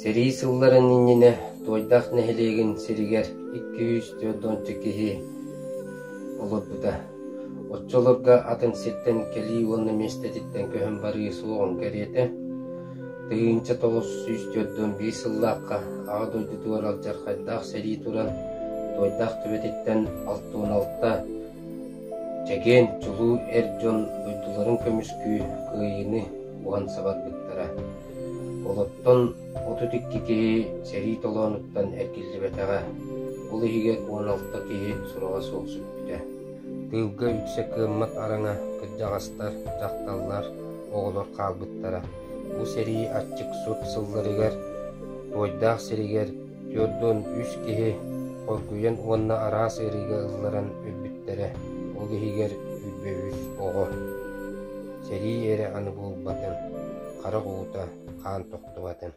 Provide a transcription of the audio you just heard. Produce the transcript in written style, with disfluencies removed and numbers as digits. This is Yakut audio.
Сэрии сылларын иннинэ Туойдаах нэһилиэгин сиригэр 240 киһи олорбута. Оччолорго атын сиртэн кэлии уонна миэстэтиттэн көһөн барыы суоҕун кэриэтэ. 1941 сыллаахха Аҕа дойдутугар алдьархайдаах сэрии туран, Туойдаах түбэтиттэн 66 чэгиэн, чулуу эр дьон дойдуларын көмүскүү кыайыыны уһанса барбыттара. Олортон 32 киһи сэрии толоонуттан эргиллибэтэҕэ, ол иһигэр 16 киһи сураҕа суох сүппүтэ. Тыылга үксэ кыаммат араҥа кырдьаҕастар, дьахталлар, оҕолор хаалбыттара. Бу сэрии аччык сут сылларыгар Туойдаах сиригэр 43 киһи хоргуйан уонна араас ыарыыга ылларан өлбүттэрэ, ол иһигэр 23 оҕо. Сэрии эрэ аны буолбатын, харах уута хаан тохтубатын.